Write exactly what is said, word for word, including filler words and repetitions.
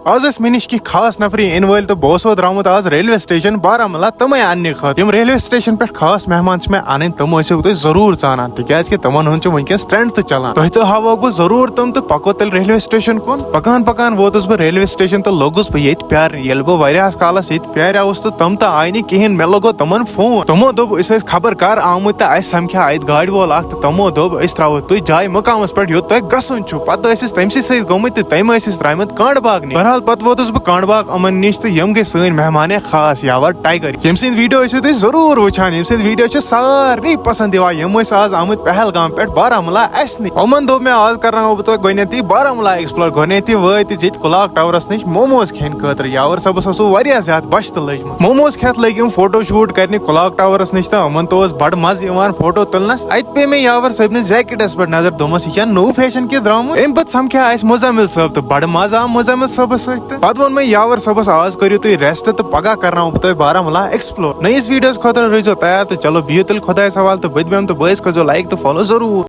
آز ٲسۍ مےٚ نِش کینٛہہ خاص نفری یِنہٕ وٲلۍ تہٕ بہٕ اوسُس درٛامُت آز ریلوے سٹیشن بارہمولہ تِمے اننہٕ خٲطرٕ۔ یِم ریلوے سٹیشن پٮ۪ٹھ خاص مہمان چھِ مےٚ انٕنۍ، تِم ٲسِو تُہۍ ضروٗر زانان، تِکیازِ کہِ تِمن ہُنٛد چھُ وٕنکیٚس ٹرینڈ تہٕ چلان۔ تۄہہِ تہِ ہاوہوکھ بہٕ ضروٗر تِم تہٕ پکو تیٚلہِ ریلوے سٹیشن کُن۔ پکان پکان ووتُس بہٕ ریلوے سٹیشن تہٕ لوٚگُس بہٕ ییٚتہِ پیارنہِ۔ ییٚلہِ بہٕ واریاہس کالس ییٚتہِ پیاریوُس تہٕ تِم تہٕ آیہِ نہٕ کِہینۍ، مےٚ لوٚگو تِمن فون۔ تِمو دوٚپ، أسۍ ٲسۍ خبر کر آمٕتۍ تہٕ اسہِ سمکھیو اتہِ گاڑِ وول اکھ تہٕ تِمو دوٚپ، أسۍ ترٛاوو تُہۍ جایہِ مقامس پٮ۪ٹھ یوٚت تۄہہِ گژھُن چھُ۔ پتہٕ ٲسۍ أسۍ تٔمسٕے سۭتۍ گٔمٕتۍ تہٕ تٔمۍ ٲسۍ أسۍ ترٛٲومٕتۍ کانٛڈ باغ نِش۔ بہرحال، پتہٕ ووتُس بہٕ کانٛڈ باغ یِمن نِش تہٕ یِم گٔے سٲنۍ مہمان خاص یاور ٹائیگر، ییٚمہِ سٕنٛدۍ ویڈیو ٲسِو تُہۍ ضروٗر وٕچھان، ییٚمہِ سٕنٛدۍ ویڈیو چھِ سارنٕے پسنٛد یِوان۔ یِم ٲسۍ آز آمٕتۍ پہلگام پٮ۪ٹھ بارہمولہ اسہِ نِش۔ یِمن دوٚپ مےٚ، آز کرناوو بہٕ تۄہہِ گۄڈٕنیتھٕے بارہمولہ ایکسپلور۔ گۄڈٕنیتھٕے وٲتۍ أسۍ ییٚتہِ کلاک ٹاورس نِش موموز کھٮ۪نہٕ خٲطرٕ۔ یاور صٲبس ٲسوٕ واریاہ زیادٕ بۄچھِ تہٕ لٔجمٕژ۔ موموز کھٮ۪تھ لٔگۍ یِم فوٹو شوٹ کرنہِ کلاک ٹاورس نِش تہٕ یِمن تہِ اوس بڑٕ مزٕ یِوان فوٹو تُلنس۔ اتہِ پیٚیہِ مےٚ یاور صٲبنِس جیکٹس پٮ۪ٹھ نظر، دوٚپمس، یہِ چھا نوٚو فیشن کہِ درٛامُت؟ امہِ پتہٕ سمکھیو اسہِ مزمل صٲب تہٕ بڑٕ مزٕ آو مزمل صٲبس سۭتۍ تہٕ۔ پتہٕ ووٚن مےٚ یاور صٲبس، آز کٔرِو تُہۍ ریسٹ تہٕ پگاہ کرناوو بہٕ تۄہہِ بارہمولہ ایکسپلور۔ نٔیِس ویڈیوس خٲطرٕ روٗزِو تیار تہٕ چلو بِہِو تیٚلہِ خۄدایس حوالہٕ تہٕ بٔتۍ بٮ۪م تہٕ بٲیِس کٔرزیو لایک تہٕ فالو ضروٗر۔